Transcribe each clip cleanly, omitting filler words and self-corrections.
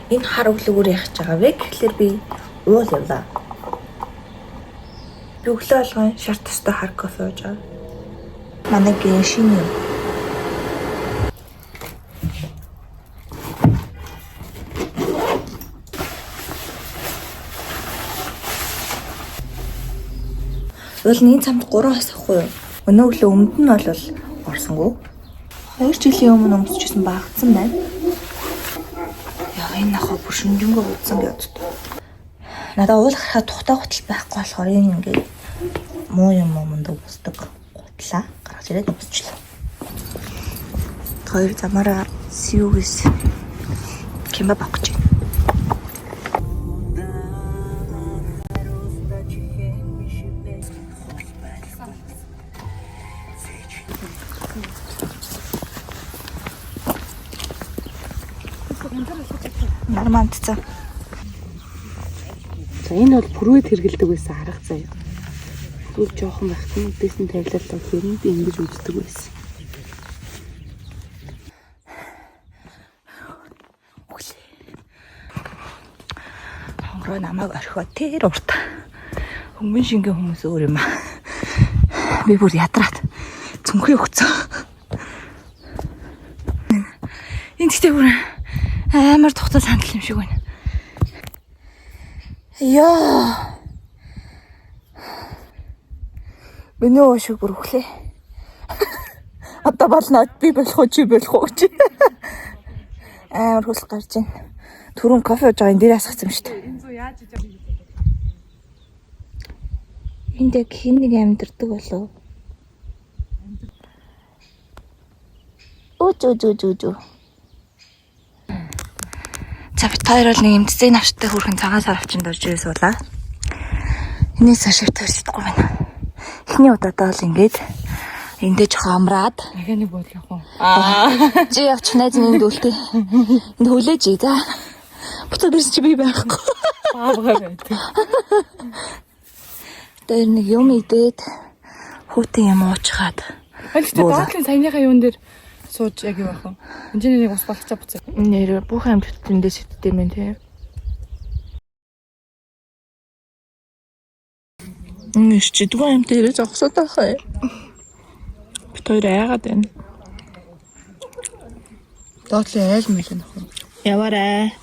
Энэ хар өглөө өөр яах гэж байгаа вэ гэхлээр би уул явлаа. Би өглөө болгон шар тостой хар кофе ууж байгаа. Манай гэрийн шинэ юм. Уул нь энэ цамд 3 хос ахгүй юу? Өнөө өглөө өмд нь бол орсонгүй. 2 жилийн өмнө өмсчихсэн багцсан байна. Яа, энэ нахаа бүр шинжэнгөө удсан гэж боддог. Надаа уул харахад тухтай гутал байхгүй болохоор энэ ингээд муу юм мундаг бусдаг гутлаа гаргаж ирээд өмсчлээ. Хоёр замаараа Сиугээс кимбап авах гэж байна. Нормандцаа. За, энэ бол пүрвэд хэргэлдэг байсан арга заяа. Пүрвэг жоохон байхад нь үдээсэн тавилал бол ер нь би ингэж үздэг байсан. Хонгороо намайг орхио тэр урт. Хөнгөн шингэн хүмүүс өөр юм аа. Би бүр ядраад цүнхээ өгцөн. Энэ гэхдээ бүр амар тухтай сандал юм шиг байна. Яа. Миний уушиг бүр өглөө. Одоо болно, би болох уу, чи болох уу гэж. Амар хөлс гарч байна. Түрүүн кофе ууж байгаа, энэ дээр асгацсан юм шүү дээ. Энд яг хэн нэг амьдардаг болов? Өө зөө зөө зөө зөө. За, бид хоёр бол нэг эмцтэй навчтай хүрхэн цагаан сар авчинд орж ирээ суулаа. Энэс цааш бит хоёр чадахгүй байна. Эхний удаадаа бол ингээд эндээ жоохон амраад Дахиад нэг бодол явах уу? Чи явчих, найз минь энд үлдээ. Энд хүлээж ий за. Буцаад ирсэн чи би байхгүй. Баавгай байдаг. Тэр нэг юм идээд хүүтэн юм уучгаад. Аль ч доотлын саяныхаа юун дээр сууж яг юу байх вэ? Энд чинь нэг ус балчаа буцаа. Нэр бүх амьтад эндээс иддэг юм тий. Ичдэггүй юм дээрээ зогсоод байх юм. Бит хоёр айгаад байна. Доотлын айл мэл нөх. Яваарай.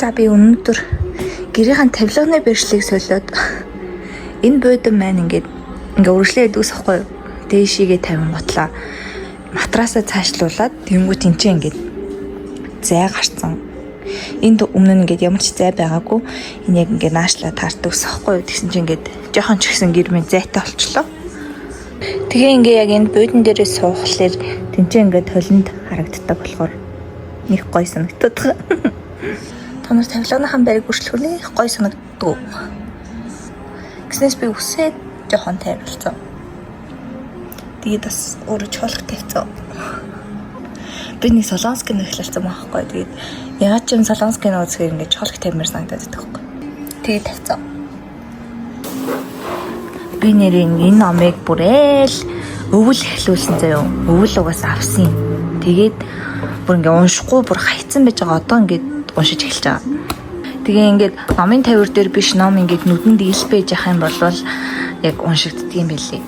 За, би өнөөдөр гэрийнхэн тавилганы бэршлийг солиод энэ буудан маань ингээд ингээ үргэлжлээд үүсэхгүй байхгүй юу? Дээшигээ тавин готлаа. Матрасаа цаашлуулад тэнгуү тэнцээ ингээд зай гарцсан. Энд өмнө нь ингээд ямар ч зай байгаагүй. Энэ яг ингээд наашлаа таардаг ус байхгүй юу? Тэгсэн чинь ингээд жоохон ч гэсэн гэр минь зайтай болчлоо. Тэгээ ингээ яг энэ буудан дээрээ суухлаар тэнцээ ингээд толинд харагддаг болохоор нэг гой санагдаад байгаа. Та нар тавилганыхан байрыг өршлөхөр нэг гой санагддаг. Гэснээс би үсээ жоохон тайвалцсан. Тэгээд бас өөрөө чуулга тавьсан. Би нэг солонгос кино эхлэлсэн байхгүй. Тэгээд ягаад ч юм солонгос кино үзэхээр ингээд чуулга тавимаар санагдаад байдаг байхгүй. Тэгээд тавьсан. Би нэрээ энэ номыг бүр ээл өвөл эхлүүлсэн заяо. Өвөл угаас авсан юм. Тэгээд бүр ингээ уншихгүй бүр хайцсан байж байгаа. Одоо ингээд уншиж эхэлж байгаа. Тэгээ ингээд номын тавиур дээр биш, ном ингээд нүдэнд ил байж ах юм бол яг уншигддаг юм билий.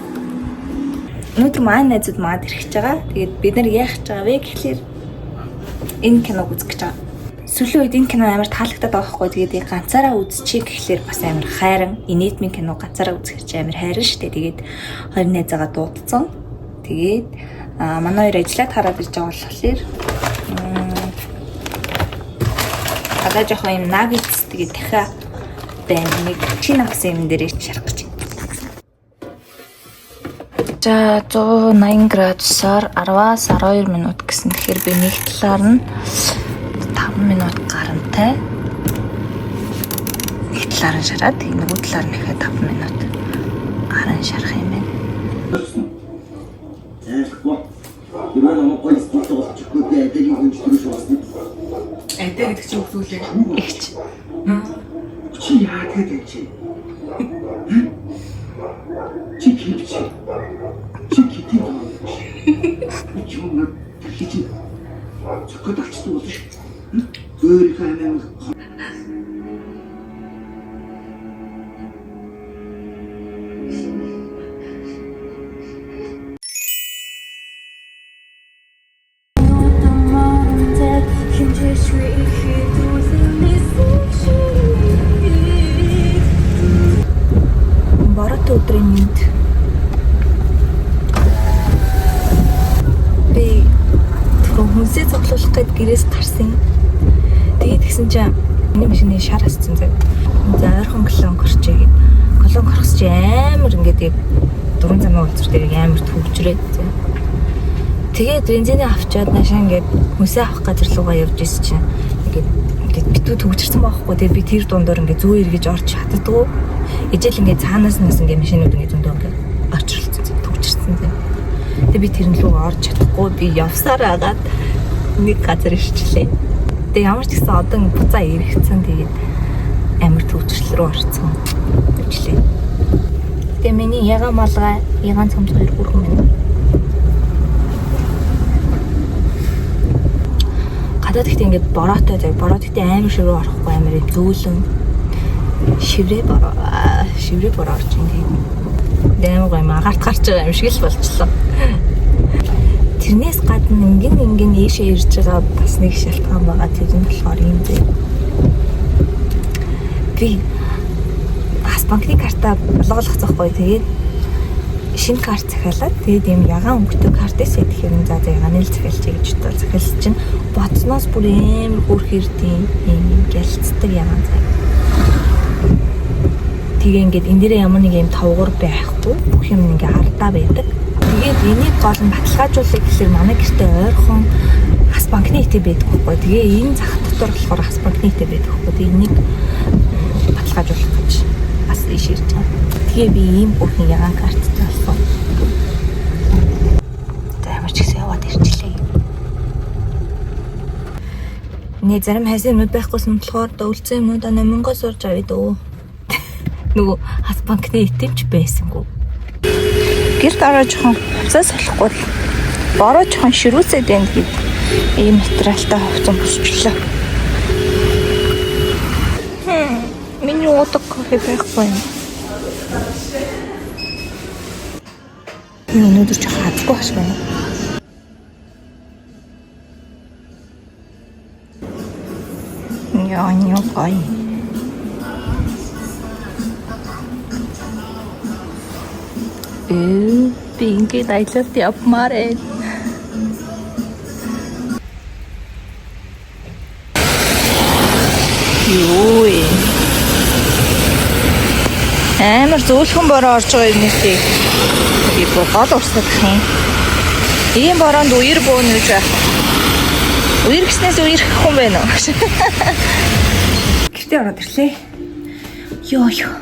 Өнөөдөр манай найзууд маад ирэх гэж байгаа. Тэгээд бид нар яах гэж байгаа вэ гэхлээр энэ киног үзэх гэж байгаа. Сүүлийн үед энэ кино амар таалагдаад байгаа хгүй. Тэгээд яг ганцаараа үзчихье гэхлээр бас амар хайран. Инээдмийн кино ганцаараа үзэх чи амар хайран штэ. Тэгээд хоёр найзаагаа дуудсан. Тэгээд манай хоёр ажиллаад хараад ирж байгаа болохоор одоо жоохон юм nuggets, тэгээд дахиад байна. Нэг чин авсан юм дээр шарах гэж байна. За, 180 градусаар 10-аас 12 минут гэсэн. Тэгэхээр би нэг талаар нь 5 минут гарантай нэг талаар нь шараад, тэг нөгөө талаар нь ихэд 5 минут гаран шарах юм байна. Айлхгүй. Тэрвээ намайг гоё спорт болчихгүй, би адигийн хүнжлэрээ шуусна. Адаа гэдэг чинь өгсүүлээ. Игч. Чи яа тэгээд чи? Чи кипч. Чи китин. Чон тархи чинь цогцоод авчсан болно шүү. Өөрийнхөө амиа Бороотой өдрийн мэнд. Би түрүү хүнсээ цуглуулах гээд гэрээс гарсан. Тэгээд тэгсэн чинь миний машины шар хасцсан зав. За ойрхон колонк орчээ гэд. Колонк орохс чи амар ингээд яг дуран замын улцар дээр амар төвжрээд зав. Тэгээд бензинээ авчиад наашаа ингээд хүнсээ авах газар руугаа явж исэн чинь ингээд битүү төгжирсэн байхгүй. Тэгээд би тэр дундуур ингээд зүү эргэж орч чаддгүй. Ижил ингээд цаанаас нас ингээд машинууд ингээд зөндөө ингээд очролцсон төгжирсэн зав. Тэгээд би тэрэн лүү орж чадахгүй би явсаар агаад нэг газар ирчлээ. Тэгээд ямар ч гэсэн одоо буцаа эргэцэн тэгээд амар төвчрөл рүү орцсон. Явчлээ. Тэгээд миний ягаан малгай, ягаан цомц хоёр бүрхэн байна. Гадаад гэхдээ ингээд бороотой зав. Бороо гэхдээ амар ширүү орохгүй амар зөөлөн шиврээ бороо шиврээ бороо орж ин тэгээд амар гоё юм агарт гарч байгаа юм шиг л болчлоо. Тэрнээс гадна ингэн ийшээ ирж байгаа бас нэг шалтгаан байгаа. Тэр нь болохоор юм зэ. Би бас банкны карта блоглох захгүй. Тэгээд шинэ карт захиалаад тэгээд ийм ягаан өнгөтэй карт эсэ тэгэхээр за ягааны л захиалчээ гэж бодвол захиалс чинь бодсноос бүр ийм хөрх ирдийн ийм ийм гялцдаг ягаан зай. Тэгээ ингээд энэ дээрээ ямар нэг ийм тавгуур байхгүй бүх юм ингээ ардаа байдаг. Тэгээд энийг гол нь баталгаажуулах гэхэлэр манай гэртээ ойрхон хас банкны ИТ байдаг байхгүй. Тэгээ энэ зах дотор болохоор хас банкны ИТ байдаг байхгүй. Тэгээ энийг баталгаажуулах гэж бас ийш ирж байгаа. Тэгээ би ийм бүрхэн ягаан карттай болсон. За ямар ч гэсэн яваад ирчлээ. Нэ зарим хайсан юмнууд байхгүйсэн болохоор үлдсэн юмнуудаа номингоо сурж авъя дөө. Нөгөө хас банкны ИТ-ч байсангүй. Гэрт ороо жоохон хувцас солихгүй л бороо жоохон ширүүсэд байна гэд ийм материалтай хувцас босчлоо. Миний уудаг кофе байхгүй юм. Би өнөөдөр жоохон хадгүй хаш байна. Яа, нё гоё. Би ингээд аялалд явмаар байна. Юу вэ? Амар зөөлхөн бороо орж байгаа юм нэртэй. Би бүр гол урсгах юм. Ийм бороонд үер бөөн гэж байх. Үер гэснээс үерх хүн байна уу? Гэртээ ороод ирлээ. Йоо ёо.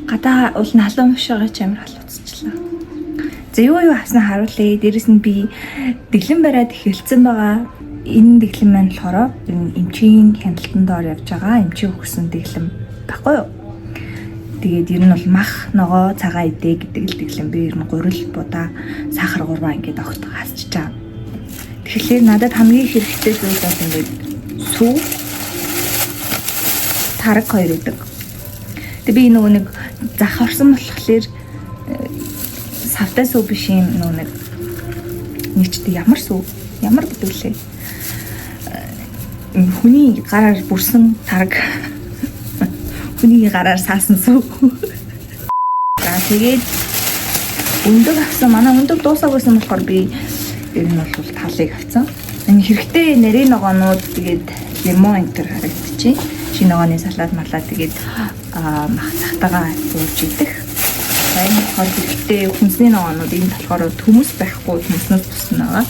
Гадаа уул нь халуун биш байгаа ч амар халууцчлаа. За юу авснаа харуулъя. Дээрэс нь би дэглэм бариад эхэлсэн байгаа. Энэ дэглэм маань болохоор эмчийн хяналтан доор явж байгаа. Эмчийн өгсөн дэглэм баггүй юу? Тэгээд ер нь бол мах, ногоо, цагаан идэ гэдэг л дэглэм. Би ер нь гурил, будаа, сахар гурваа ингээд огт хасчихж байгаа. Тэгэхээр надад хамгийн хэрэгтэй зүйл бол ингээд сүү, тараг хоёр идэг. Тэгээд би нөгөө нэг зах орсон болохоор савтай сүү биш юм нөгөө нэг нэгчтэй ямар сүү ямар гэдэг лээ. Хүний гараар бүрсэн тараг. Хүний гараар саасан сүү. За тэгээд өндөг авсан. Манай өндөг дуусаагүйсэн болохоор би ер нь бол талыг авсан. Энэ хэрэгтэй нарийн ногоонууд тэгээд лимон энэ төр харагдчихээн. Шинэ ногооны салат малаа тэгээд мах цахтагаа зуурж идэх. За энэ болохоор хэрэгтэй хүнсний ногоонууд энэ болохоор төмөс байхгүй төмснөөс бусна байгаа.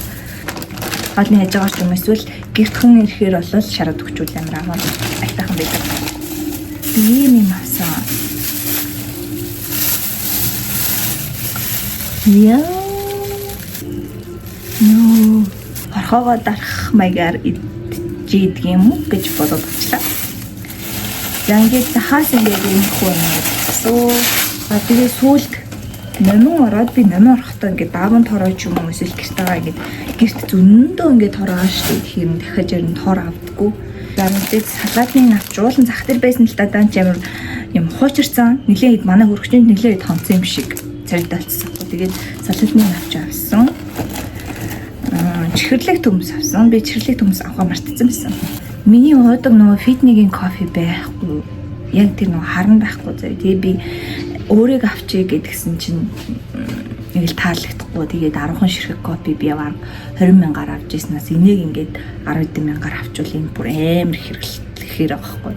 Хоолны хажуугаар ч юм эсвэл гэрт хүн ирэхээр бол шараад өгчүүл амар амар айтайхан байдаг. Би ийм юм авсан. Яа. Нөө орхоогоо дарах маягаар идчихийдэг юм уу гэж бодоод авчлаа. За ингээд захаас ингээд юм хүү юм авсан. За тэгээ сүүлд Номин ороод би номин орохдоо ингээд даавн тороо ч юм уу эсвэл гэртээгаа ингээд гэрт зөндөө ингээд тороо аа шүү дээ. Тэгэхээр дахиад ер нь тор авдаггүй. За мэдээж салаадны навч уулын зах дээр байсан л та даан ч ямар юм хуучирсан. Нилээ хэд манай хөргөчөнд нилээ хэд хонцсон юм шиг царайдалцсан. Тэгээд салаадны навч авсан. Чихэрлэг төмс авсан. Би чихэрлэг төмс авахаа мартсан байсан. Миний уудаг нөгөө фитнигийн кофе байхгүй. Яг тэр нөгөө харан байхгүй заяа. Тэгээ би өөрийг авчиг гэдгсэн чинь нэг л таалагдахгүй. Тэгээд 10хан ширхэг кофе би баг 20 мянгаар авч ирснээс энийг ингээд 10 мянгаар авчвал энэ бүр амар хэрэглэхээр байгаа байхгүй.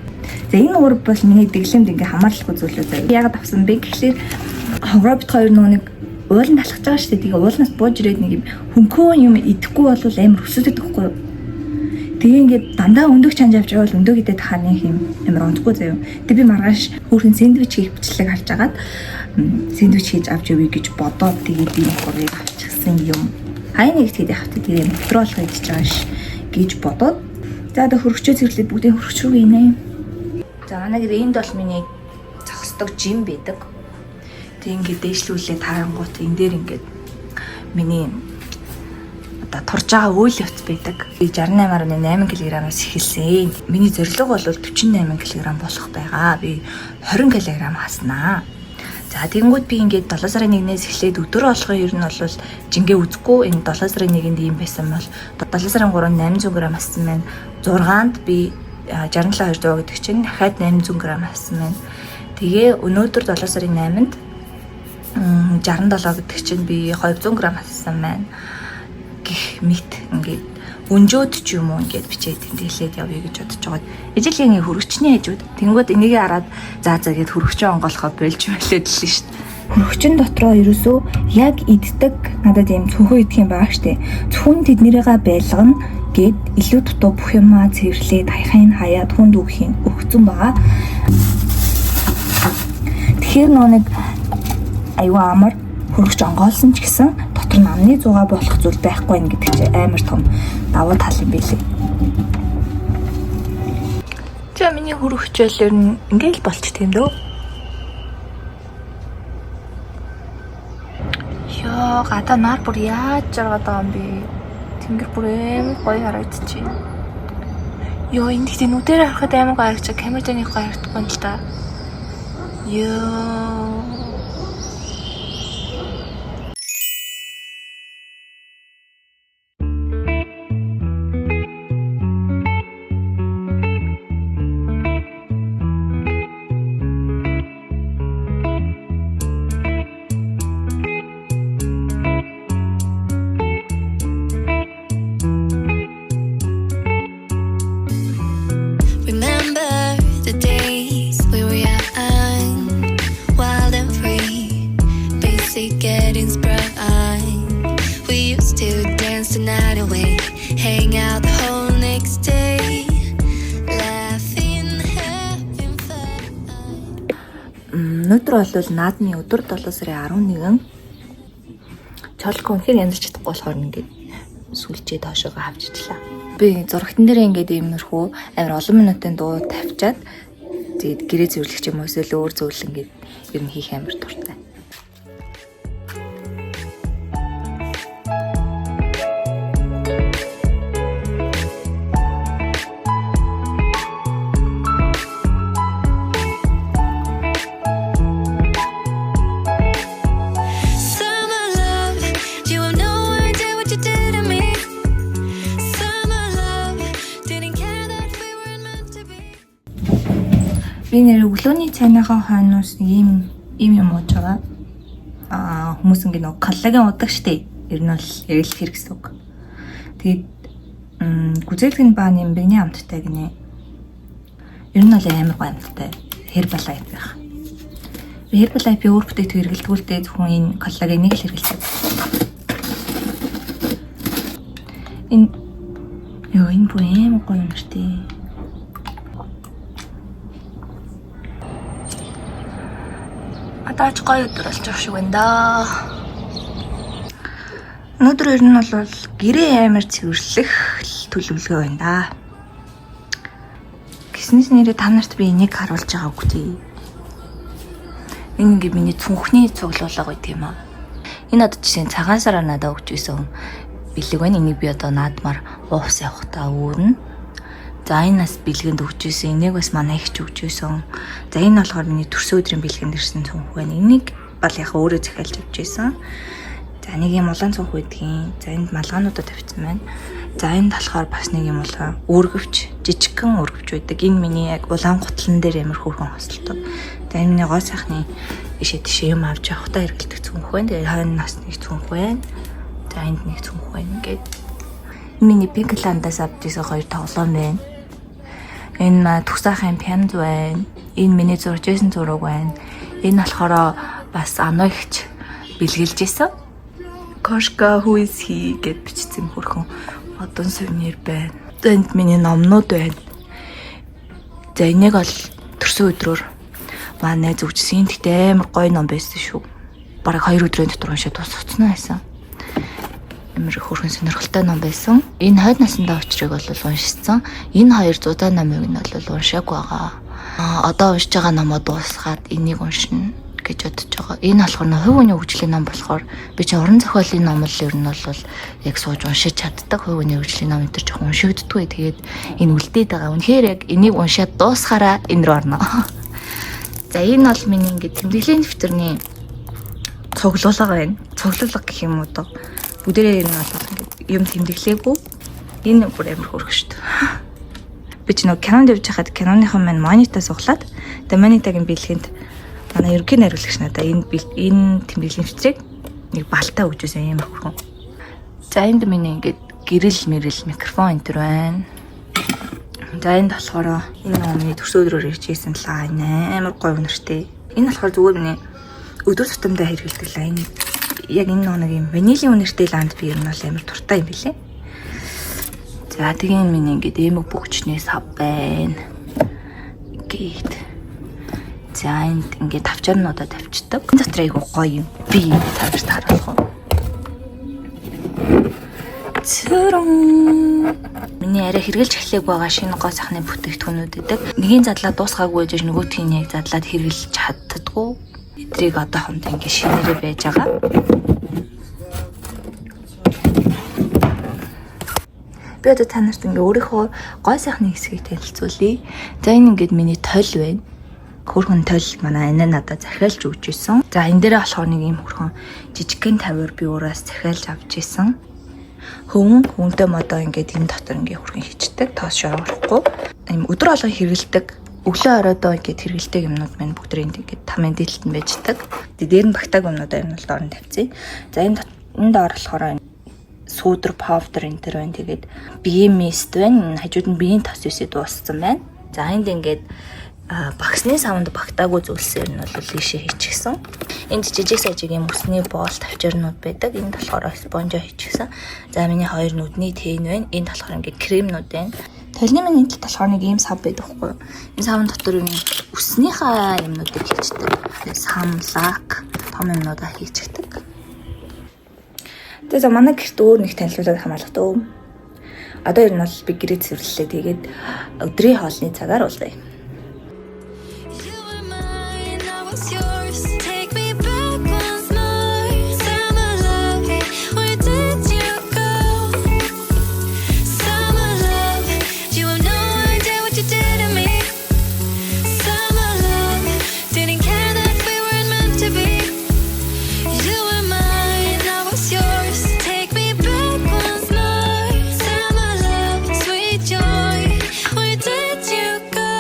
За энэ гурав бол миний дэглэмд ингээ хамааралгүй зүйлүүд заяа. Яагаад авсан бэ гэхлээр ховроо бит хоёр нөгөө нэг ууланд алхаж байгаа шүү дээ. Тэгээ уулнаас бууж ирээд нэг юм хөнкөн юм идэхгүй бол амар өсөдөг байхгүй юу? Тэгээ ингээд дандаа өндөг чанж авч явбал өндөг идээд хаа нэг юм амар онцгүй заяа. Тэгээ би маргааш хөөрхөн сэндвич хийх бичлэг харж агаад сэндвич хийж авч явъя гэж бодоод тэгээ би энэ гурыг авчихсан юм. Хаяа нэг тэгээд явах тэгээ метро болгоо идэж байгаа ш гэж бодоод за одоо хөргөчөө цэвэрлээд бүгдийг хөргөч рүү гинэ. За манай гэр энд бол миний зогсдог жим байдаг. Тэг ингээд дээшлүүлээ тарангуут энэ дээр ингээд миний одоо турж байгаа үйл явц байдаг. Би 68.8 кг-аас эхэлсэн. Миний зорилго бол 48 кг болох байгаа. Би 20 кг хаснаа. За тэгэнгүүт би ингээд 7 сарын 1-ээс эхлээд өдөр болгон ер нь бол жингээ үзэхгүй энэ 7 сарын 1-нд ийм байсан бол 7 сарын 3-нд 800 г ассан байна. 6-нд би 67 200 гэдэг чинь дахиад 800 г ассан байна. Тэгээ өнөөдөр 7 сарын 8-нд 67 гэдэг чинь би 200 г ассан байна гих мэт ингээд өнжөөд ч юм уу ингээд бичээд тэмдэглээд явъя гэж бодож байгаа. Ижил яг хөргөчний хажууд тэнгууд энийгээ хараад за за гэд хөргөчөө онгоолохоо болж мэлээд л шүү дээ. Хөргөчн дотроо ерөөсөө яг иддэг надад ийм цүнхөө идэх юм байгаа штэ. Цүнхэн тэднэрийгээ байлгана гэд илүү дутуу бүх юмаа цэвэрлээд хаяхын хаяад хүнд өгөх юм өгцөн байгаа. Тэгэхээр нөө нэг аюу амар хөргөч онгоолсон ч гэсэн дотор нь амны зугаа болох зүйл байхгүй нэ гэдэг чинь амар том давуу тал юм билээ. За миний хөргөчөөлөр нь ингээл болчт юм дөө. Йоо, гадаа нар бүр яаж жаргаад байгаа юм бэ? Тэнгэр бүр амар гоё харагдчихэв. Йоо, энэ гэхдээ нүдээр харахад амар гоё харагдчих. Камер дээр нэг гоё харагдахгүй юм л та. Йоо. Remember the days we were young, wild and free, busy getting sprung. We used to dance the night away, hang out the whole next day, laughing, having fun. Өнөөдөр бол наадмын өдөр 7 сарын 11. Чолко үнэхээр янзалж чадахгүй болохоор ингээд сүлжээ доошоогоо авчичлаа. Би зурагтан дээр ингээд иймэрхүү амар олон минутын дуу тавьчаад тэгээд гэрээ цэвэрлэх ч юм уу эсвэл өөр зүйл ингээд ер нь хийх амар дуртай. Summer love, you have no idea what you did to me. Summer love, didn't care that we weren't meant to be. Би нэр өглөөний цайныхаа хойноос нэг ийм ийм юм ууж байгаа. Аа хүмүүс ингэ нэг коллаген уудаг штэ. Ер нь бол яг л тэр гэсэн үг. Тэгээд гүзээлгэн ба нэмбэний амттай гинэ. Ер нь бол амар гоё амттай. Herbalife байх. Би Herbalife-ийн өөр бүтээгдэхүүн хэрэглэдэггүй л дээ зөвхөн энэ коллагеныг л хэрэглэдэг. Энэ ёо энэ бүр амар гоё юм штэ. Одоо ч гоё өдөр болж байгаа шиг байна да. Өнөөдөр ер нь бол гэрээ амар цэвэрлэх төлөвлөгөө байна да. Гиснээс нэрээ та нарт би энийг харуулж байгаа үгүй тий. Энэ ингээ миний цүнхний цуглуулга гэдэг юм аа. Энэ одоо жишээ нь цагаан сараар надад өгч исэн бэлэг байна. Энийг би одоо наадмаар уус явахдаа үүрнэ. За энэ нас бэлгэнд өгч исэн. Энийг бас манай эгч өгч исэн. За энэ болохоор миний төрсөн өдрийн бэлгэнд ирсэн цүнх байна. Энийг бол яг өөрөө захиалж авч исэн. За нэг юм улаан цүнх байдгийн. За энд малгаануудаа тавьсан байна. За энд болохоор бас нэг юм улаан өргөвч, жижигхэн өргөвч байдаг. Энэ миний яг улаан гутлан дээр ямар хөөрхөн хосолдог. За энэ миний гоо сайхны ишээ тишээ юм авч явахдаа хэрэглэдэг цүнх байна. Тэгээ хойно нас нэг цүнх байна. За энд нэг цүнх байна. Ингээд миний Пинкландаас авч исэн хоёр тоглоом байна. Энэ маа төгсаахын пянз байна. Энэ миний зурж исэн зураг байна. Энэ болохоор бас ануйгч бэлгэлж исэн. Кошка who is he гэд бичсэн хөрхөн модон сувенир байна. За энд миний номнууд байна. За энийг бол төрсөн өдрөөр манай найз өгчсэн. Гэхдээ амар гоё ном байсан шүү. Бараг 2 өдрийн дотор уншаад дуусгацсан байсан. Амар хөрхөн сонирхолтой ном байсан. Энэ хойд насандаа учрыг бол уншсан. Энэ хоёр зудаа номыг нь бол уншаагүй байгаа. Одоо уншиж байгаа номоо дуусгаад энийг уншина гэж бодож байгаа. Энэ болохоор нөх хувь хүний хөгжлийн ном болохоор би чи уран зохиолын ном л ер нь бол яг сууж уншиж чаддаг. Хувь хүний хөгжлийн ном энэ төр жоохон уншигддаггүй. Тэгээд энэ үлдээд байгаа. Үнэхээр яг энийг уншаад дуусгаараа энэ рүү орно. За энэ бол миний ингээд тэмдэглэлийн дэвтэрний цуглуулга байна. Цуглуулга гэх юм уу доо. Бүгдээрээ ер нь бол ингээд юм тэмдэглээгүй. Энэ бүр амар хөөрхөн шүү дээ. Би ч нөгөө кинонд явж хахад киноныхон маань монитор суглаад тэгээ монитогийн бэлгэнд манай ерөнхий найруулагч надаа энэ тэмдэглэлийн дэвтрийг нэг балтаа өгч байсан юм ахгүй. За энд миний ингээд гэрэл мэрэл микрофон энэ төр байна. За энд болохоор энэ нөгөө миний төрсөн өдрөөр ирж исэн лайн амар гоё үнэртэй. Энэ болохоор зүгээр миний өдөр тутамдаа хэрэглэдэг лайн. Яг энэ нөгөө нэг юм ванилийн үнэртэй ланд би ер нь бол амар дуртай юм билээ. За тэгээ энэ миний ингээд эмэг бөгчний сав байна. Ингээд. За энд ингээд тавчаарнуудаа тавьчихдаг. Энэ дотор айгу гоё юм. Би та нарт харуулах уу? Цөрөн. Миний арай хэрглэж эхлэег байгаа шинэ гоо сайхны бүтээгдэхүүнүүд байдаг. Нэгийн задлаа дуусгаагүй гэж нөгөөтгийг нь яг задлаад хэрглэж чаддаггүй. Эдрийг одоохондоо ингээд шинээрээ байж байгаа. Би одоо та нарт ингээ өөрийнхөө гоо сайхны хэсгийг танилцуулъя. За энэ ингээд миний толь байна. Хөөрхөн толь манай анаа надад захиалж өгч исэн. За энэ дээрээ болохоор нэг юм хөөрхөн жижигхэн тавиур би өөрөөс захиалж авч исэн. Хөвөн хүнтэй модоо ингээд энэ дотор ингээ хөөрхөн хийчдэг. Тоос шороохгүй. Ийм өдөр болгон хэрэгэлдэг. Өглөө оройдоо ингээд хэрэгэлдэг юмнууд маань бүгд энд ингээд тамын дээлтэнд байждаг. Тэгээ дээр нь багтааг юмнуудаа юм бол доор нь тавьчих. За энэ доор болохоор сүүдэр powder энэ төр байна. Тэгээд биеийн мист байна. Энэ хажууд нь биеийн тос юусээ дууссан байна. За энд ингээд багсны савнд багтаагүй зүйлсээр нь бол ийшээ хийчихсэн. Энд жижиг сажиг юм үсний боол тавчаарнууд байдаг. Энд болохоор спонжо хийчихсэн. За миний хоёр нүдний тэн байна. Энд болохоор ингээд кремнүүд байна. Толны минь энд болохоор нэг ийм сав байдаг хгүй юу? Энэ савн дотор юм үснийхаа юмнуудыг хийчдэг. Сам, лак, том юмнуудаа хийчихдэг. Тэгээ за манай гэрт өөр нэг танилцуулаад хамгаалах дөө. Одоо ер нь бол би гэрээ цэвэрлэлээ. Тэгээд өдрийн хоолны цагаар уулзъя. You were mine, I was yours. Take me back once more. Summer love, where did you go? Summer love, you have no idea what you did to me. Summer love, didn't care that we weren't meant to be. You were mine, I was yours. Take me back once more. Summer love, sweet joy, where did you go?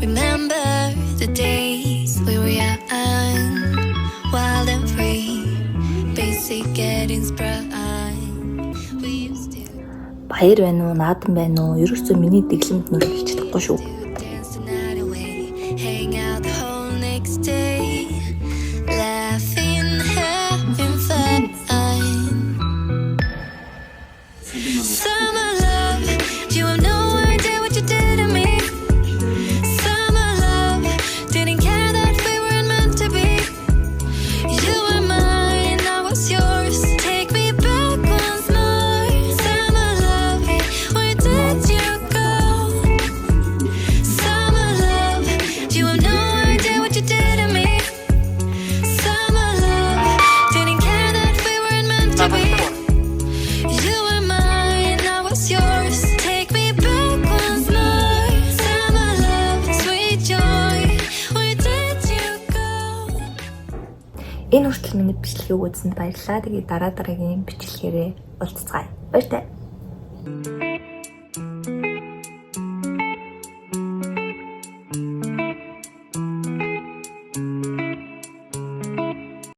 Remember the days we were young, wild and free, basic getting sprung. We used to Баяр байна уу, наадам байна уу? Ерөөсөө миний дэглэмд нөлөөлж чадахгүй шүү. dance the night away, hang out the whole next day, laughing, having fun. Summer love, you have no idea what you did to me. Энэ хүртэл миний бичлэгийг үзсэнд баярлалаа. Тэгээд дараа дараагийн бичлэгээрээ уулзцгаая. Баяртай.